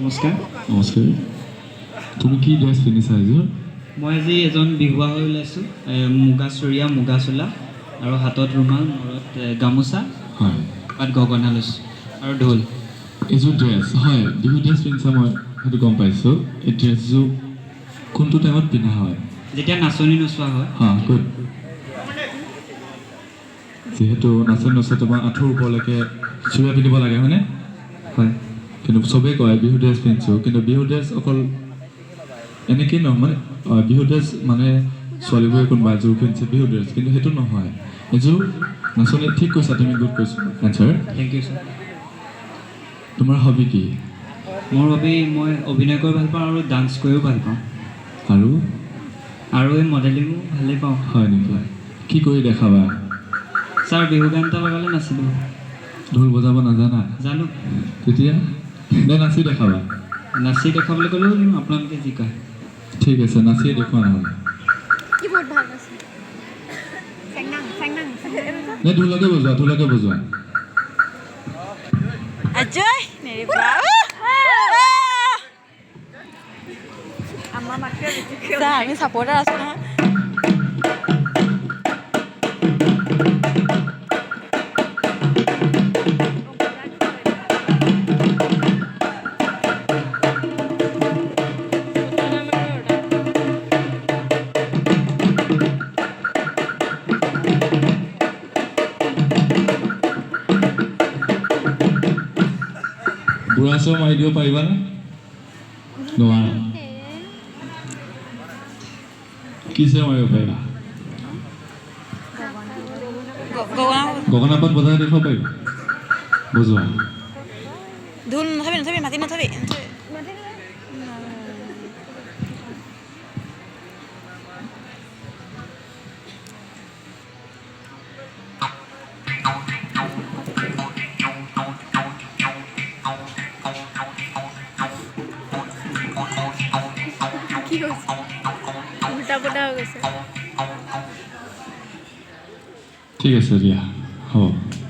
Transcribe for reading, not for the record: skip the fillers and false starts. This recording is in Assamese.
নমস্কাৰ। নমস্কাৰ। তুমি কি ড্ৰেছ পিন্ধিছা এযোৰ? মই আজি এজন বিহুৱা হৈ ওলাইছোঁ। মুগা চুৰিয়া, মুগা চোলা আৰু হাতত ৰুমাল, মূৰত গামোচা, পাত গগনা লৈছোঁ আৰু ঢোল। এইযোৰ ড্ৰেছ হয়, বিহু ড্ৰেছ পিন্ধিছা, মই সেইটো গম পাইছোঁ। এই ড্ৰেছযোৰ কোনটো টাইমত পিন্ধা হয়? যেতিয়া নাচনী নচোৱা হয়। হা, গুড। যিহেতু নাচনী নচোৱা, তোমাৰ আঁঠুৰ ওপৰলৈকে চুৰিয়া পিন্ধিব লাগে, হয়নে? হয়। কিন্তু চবেই কয় বিহু ড্ৰেছ পিন্ধিছোঁ, কিন্তু বিহু ড্ৰেছ অকল এনেকেই নহয়। মানে বিহু ড্ৰেছ মানে ছোৱালীবোৰে কোনোবা এযোৰ পিন্ধিছে বিহু ড্ৰেছ, কিন্তু সেইটো নহয়। এযোৰ নাচনী। ঠিক কৈছা তুমি, গুড কৈছা এনচাৰ। Thank you sir. তোমাৰ হবি কি? মোৰ বাবে মই অভিনয় কৰি ভাল পাওঁ আৰু ডান্স কৰিও ভাল পাওঁ। আৰু? আৰু এই মডেলিঙো ভালেই পাওঁ। হয় নেকি? কি কৰি দেখাবা? ছাৰ, বিহু গান এটা লগালে নাচিলোঁ। ঢোল বজাব নাজানা? জানো। তেতিয়া নে নাচি দেখাবা? নাচি দেখাবলৈ ক'লেও দিম, আপোনালোকে যি কয়। ঠিক আছে, নাচিয়ে দেখুওৱা নহ'লে। কি বহুত ভাল আছে। চেংনাং চেংনাং। নে ঢোলকে বজোৱা, ঢোলকে বজোৱা। অজয় নেৰিবা। ছাৰ, আমি ছাপৰ্টাৰ আছোঁ নহয়। বুঢ়া চৰ মাৰি দিব পাৰিবানে? নোৱাৰা। কি চৰ মাৰিব পাৰিবা? গগনা। গগনা পাত বজাই দেখুৱাব পাৰিবা? বজোৱা। ঢোল নথবি, নথবি, মাটি নথবি, নথবি। কি হৈছে? উল্টা পুল্টা হৈ গৈছে। ঠিক আছে দিয়া, হ'ব।